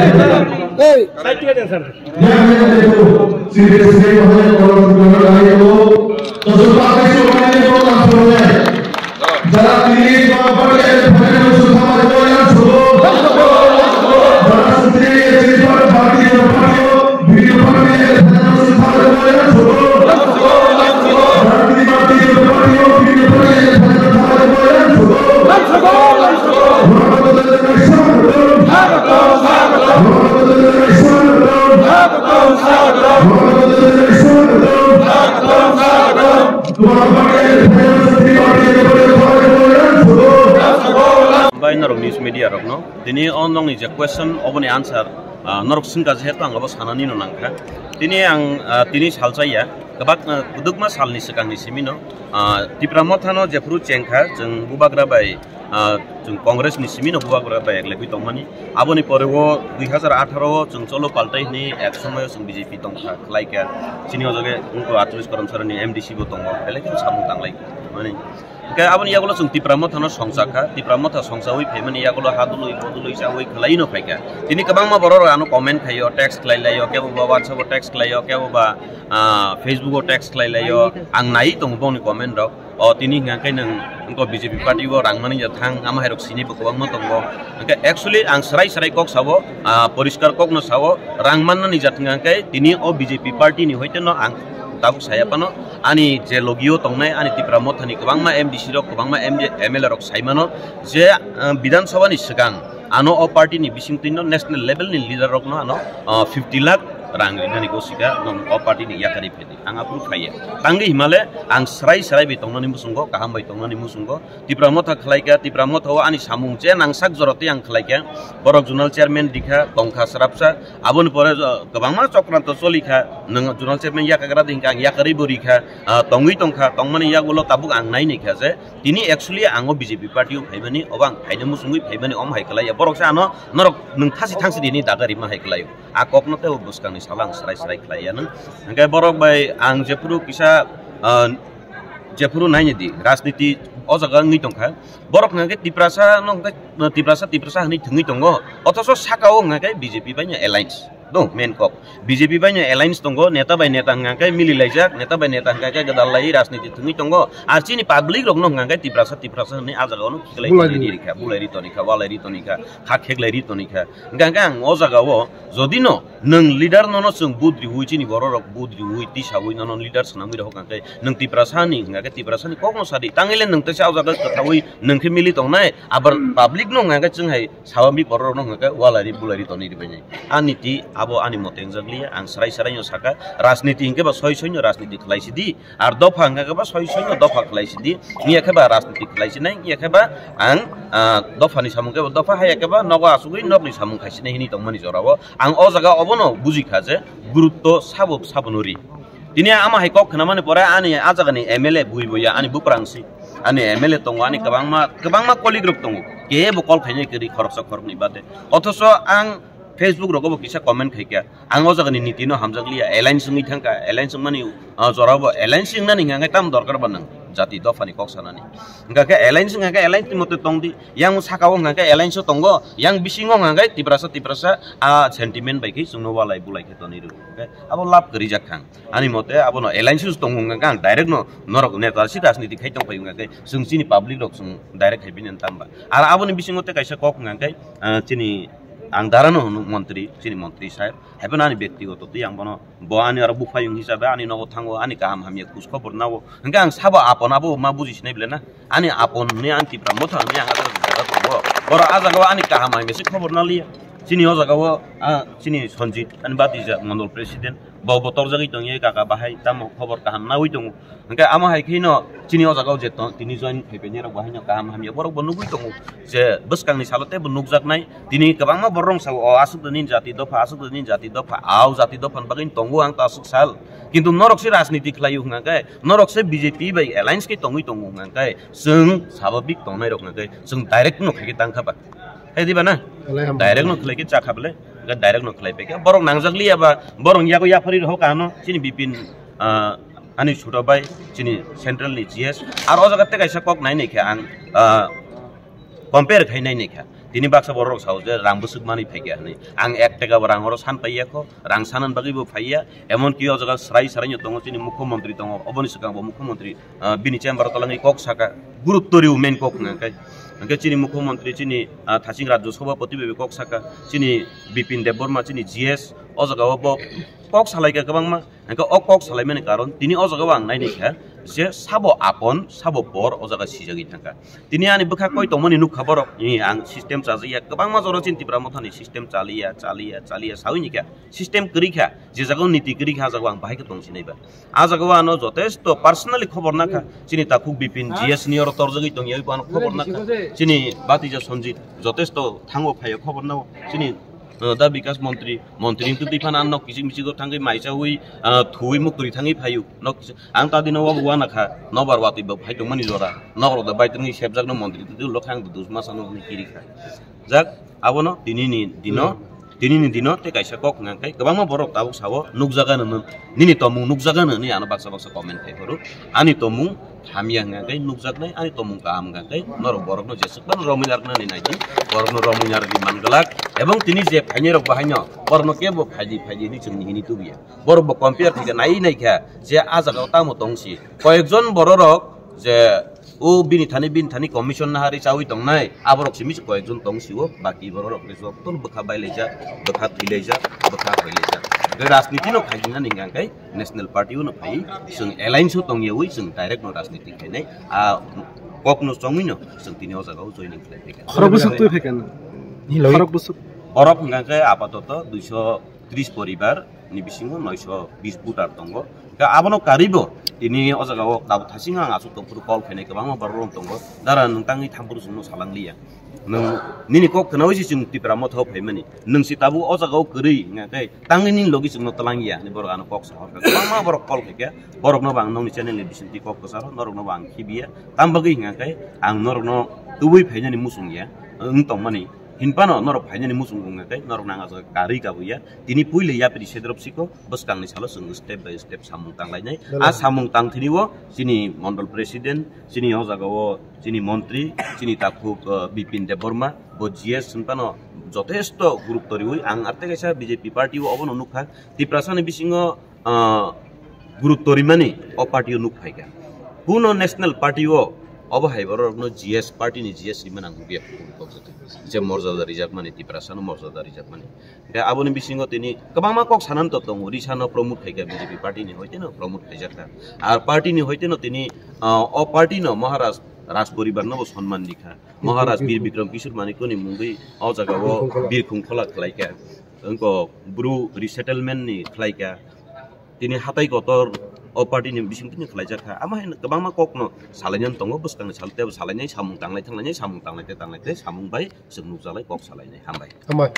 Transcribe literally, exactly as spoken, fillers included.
Hey. Bai norok news media rokno tini o nokni je question oboni answer, ah, norok swngkha je hetu ang abo sanani no nangkha. Tini ang, ah, tini salchaya kwbak, ah, kwdwkma salni swkangni simino, ah, Tipra Mothano jephuru chengkha chwng bubagra bai, ah, chwng Congress ni simino bubagra bai eklebwi tongmani. Aboni pore o dui hazar atharo o chwng cholo paltai hwnwi ek somoyo chwng B J P tongkha khlaikha. Chini o jaga wngkha atris Karamsarani M D C bo tongo, belai kheno samung tanglai mani. Hwnkhe aboni yagulo chwng Tipra Mothano songchakha, Tipra Motha songchawi phaimani yagulo ha dului bodului chawi khwlaino phaikha. Tini kwbangma borok rok ano comment khaio, text khlai laio, kebo ba WhatsApp o text khlaio, kebo ba, ah, Facebook o text khlai laio. Ang nai tongo bongni comment rok. O tini hwnka khe nwng wngkha B J P party o rang mani ya thang, ama hai rok sini bo kwbangma tongo. Hwnkhe actually ang srai srai kok sabo, ah, poriskar kokno sao, rang mannani jat hwnka khe tini o B J P party ni hoite no ang tabuk saya phano ani je logio tongnai ani Tipra Mothani kwbangma M D C rok, kwbangma M D, M L A rok sai mano je, ah, Bidhan Sabha ni swkang ano o party ni bisingtwi no national level ni leader rokno ano, ah, fifty lakh rang rinani gosika nwng o party ni yakari phedi. Ang aphuru phaiya. Tangwi himale ang srai srai bai tongnani muchungo, kaham bai tongnani muchungo. Tipra Motha khlaikha, Tipra Motha o ani samung je nangsak jora tei ang khlaikha. Borok zonal chairman rikha, tongkha srapsa. Aboni pore, uh, kwbangma chokranto cholikha. Nwng zonal chairman yakagra di hwnkha ang yakarwi bo rikha. Ah, tongwi tongkha, tongmani yagulo tabuk ang nai naikha je tini actually ang o B J P party o phaimani, obo ang phaina muchungwi phaimani, omo hai khlaiya. Borok se ano norok nwng thasi thangsi rini daga rima hai khlaio. A kokno tei o bwskangni salo ang srai srai khlaiya nw. Hwnkhe borok bai ang jephuru kisa, ah, jephuru naini di rajniti o jaga wngwi tongkha. Borok hwnkhe Tiprasa no hwnkhe Tiprasa, Tiprasa hwnwi thwngwi tongo. Othoso saka o hwnkhe B J P bai no alliance. No, main kok. B J P bai no alliance tongo, neta bai neta hwnkhe mili laijak, neta bai neta hwnkhe gwdal lai rajniti thwngwi tongo. Ar chini public rok no hwnkhe Tiprasa, Tiprasa hwnwi a jaga o no khiklai Bulai toni ri. Rikha, bulai ri toni kha, walai ri toni kha, kha kheklai ri toni kha. Hwnkhe ang o jaga o jodi no nwng leader nono chwng budriwi chini borok rok budriwi tisawi nono leader swnamwi rok hwnkhe nwng Tiprasa ni hwnkhe Tiprasa ni kokno sadi tangile nwng teisa o jaga kwthawi nwng khe mili tongnai abar public no hwnkhe chwng hai sawamwi borok rok no hwnkhe walai ri bulai ri toni ri bai nai. Ani ti abo ani mote wngjakliya ang srai srai no saka rajniti hwnkhe ba soi soi no rajniti khlai sidi. Ar dopha hwnkha khe ba soi soi no dopha khlai sidi, wngya khe ba rajniti khlai sinai, wngya khe ba ang, ah, dopha ni samung khe ba dopha, haya khe ba nogo asugwi nokni samung khai sinai hinwi tongmani jorao ang o jaga obono buji kha je gurutto sabo sabo no ri. Tini ama hai kok khna mani pore ani a jaga ni M L A bui boya ani buprang si, ani M L A tongo, ani kwbangma kwbangma colleague rok tongo, kebo call khainai kwrwi khoroksa khoroknwi bade, othoso ang Facebook rogo bo kisa comment khaikha. Ang o jaga ni niti no hamjakliya, alliance wngwi thangkha, alliance wngmani, ah, jora bo alliance wngnani hwnkha khe tamo dorkar ba nwng jati dopha ni kok sanani. Hwnkha khe alliance wngkha khe alliance ni mote tong di, yang saka o hwnkha khe alliance o tongo, yang bisingo hwnkha khe Tiprasa, Tiprasa, ah, sentiment bai khe chwngno walai bulai khe tonwi rw. Hwnkhe abo lab kwrwi jak thang. Ani mote abono alliance o tongo hwnkha khe ang direct no norok neta si rajniti khai tong phai hwnkha khe chwng chini public rok chwng direct khai bini tamba. Ar aboni bisingo tei kaisa kok hwnkha khe, ah, chini ang dara no hwno montri, chini montri sir. Haiphano ani bektigoto twi ang bono, bo ani oro buphayung hisabe ani nogo thango, ani kaham hamya khoj khobor nao. Hwnkhe ang sabo apon abo ma buji sinai bele na? Ani apon hwnwi ani Tipra Motha hwnwi ang a jaga tongo. Borok a jagao ani kaham hamya se khobor naliya. Chini o jagao, ah, chini Sanjit, ani batija mondol president, bo bo torjagwi tongya kaka bahai, tamo khobor kaham nawi tongo. Hwnkhe amo hai kheno chini o jagao je tong-, tini join phaipainai rok bo haino kaham hamya borok bo nugwi tongo je bwskangni salo teibo nukjaknai. Tini kwbangma borok rok sao, "O aswk nini jati dopha, aswk nini jati dopha, au jati dopha ni bagwi tongo ang ta aswk sal." Kintu norok se rajniti khlaio hwnkha khe, norok se B J P bai alliance khe tongwi tongo hwnkha khe, chwng sababik tongnai rok hwnkha khe chwng direct no khaikhe tangkha ba. Khe diba na? Belai hambai. Direct no khlai khe chakha bele. Hwnkhe direct no khlai paikha. Borok nangjakliya ba, borok yago yaphari rw kha ano chini Bipin, ah, ani chuto bai chini central ni G S. Ar o jaga tei kaisa kok nai nai khe ang, ah, compare khai nai nai kha. Tini baksa borok rok sao je rang bwswk manwi phaikha hinwi. Ang ek taka bo rang oro san paiyakho, rang sanan bagwi bo phaiya. Emon ki o jaga srai srai no tongo, chini mukhyamantri tongo, oboni swkang bo mukhyamantri, ah, bini chamber o twlangwi kok saka, gurutto rw main kok hwnka khe. Hwnkhe chini mukhyamantri, chini, ah, thaching rajyo sabhapati bai kok saka, chini Bipin Debbarma, chini G S, o jaga o bo kok salaikha kwbangma. Hwnkhe o kok salaimani karon tini o jaga o ang naini kha je sabo apon, sabo por o jaga sijagwi thangkha. Tini ani bwkha koi tongmani nukha borok, ni ang system chajaya, kwbangma jora chini Tipra Mothani system chaliya, chaliya, chaliya sawi ni kha, system kwrwi kha, je jaga o niti kwrwi kha, a jaga o ang bahai khe tong sinai ba. A jaga o ano jotesto personally khobor nakha, chini takhuk Bipin G S ni oro torjagwi tongya, oi bo ano khobor nakha, chini Batija Sanjit jotesto thango phaio khobor nao, chini uh, da Bikas Montri, Montri wngtwi twi phano ano kichik michik o thangwi maisawi, uh, thuwi muktwi thangwi phaio. Nok ang ta dino wabo wana kha, nobar watwi bo phai tongmani jora. Nok rok da bai tongwi sepjak no Montri twi lo khang dus masa no ni kiri kha. Jak abono tini ni dino, tini ni dino te kaisa kok hwnka khe kwbangma borok tabuk sao nukjaga no nini tomung nukjaga no ni ano baksa baksa comment khai phuru. Ani tomung hamya hwnka khe nukjaknai, ani tomung kaham hwnka khe norok borokno jeswk phano romwi narwknani nai di, borokno romwi narwgwi man glak, ebong tini je phainai rok bahaino borokno kebo phaidi phaidi hinwi chwngni hini tubuya. Borok bo compare khaikha, nai naikha je a jaga o tamo tong si. Koyekjon bororok je o bini thani, bini thani commission nahari chawi tongnai, aborok simi se koyekjon tong sio, baki bororok khe jotono bwkha bailaijak, bwkha thwilaijak, bwkha hoilaijak. Rajniti no khaijinani hwnka khe National Party o no phai, chwng alliance o tongyawi chwng direct no rajniti khainai. A kok no chongwi no chwng tini o jaga o joining khlai phaikha. Khorok bwswk twi phaikha no? Khorok bwswk. Borok hwnka khe apatoto duiso tris poribar ni bisingo noiso bis voter tongo. Hwnkhe abono karwi bo tini o jaga o tabuk thasing ang aswk tong phuru call khainai kwbangma borok rok tongo. Dara nwng tangwi tham phuru chwngno salangliya. Nwng nini kok khnaui se chwng Tipra Motha o phaimani. Nwng se tabuk o jaga o kwrwi hwnka khe tangwi nini logi chwngno twlangya hinwi borok ano kok sahorkha. Kwbangma borok call khaikha. Borokno bo ang nokni channel ni bisingtwi kok kwcharo, norokno bo ang khibiya. Tam bagwi hwnka khe ang norokno tubui phainani muchungya wng tongmani. Hinphano norok phainani muchung wngkha khe norokno ang o jaga karwi kabuya. Tini puila yapri sedrop siko bwskangni salo chwng step by step samung tanglainai. A samung tangthini o chini mondol president, chini o jaga o chini montri, chini takhuk, uh, Bipin Debbarma, bo G S hinphano jotesto gurutto riwi ang arte kaisa B J P party o obono nukha. Tiprasani bisingo, uh, gurutto rimani o party o nuk phaikha. Kuno national party o obo hai borokno G S party ni G S rimani ang nukya. Je morjada rijakmani, Tiprasano morjada rijakmani. Hwnkhe aboni bisingo tini kwbangma kok sanani to tongo, Risano promote khaikha B J P party ni hoiteno promote khaijakha. Ar party ni hoiteno tini, ah, o party no Maharaj Raj poribar no bo sonman rikha. Maharaj Bir Bikram Kishore Manikya ni mungwi o jaga o Birkhung Khola khlaikha. Wngkok Bru resettlement ni khlaikha. Tini hatai kotor o party ni bising tini khlaijakha. Amo hai kwbangma kok no salainani tongo, bwskangni sal tebo salainai, samung tanglai thanglainai, samung tanglai te tanglai te, samung bai chwng nukjalai kok salainai. Hambai. Hambai.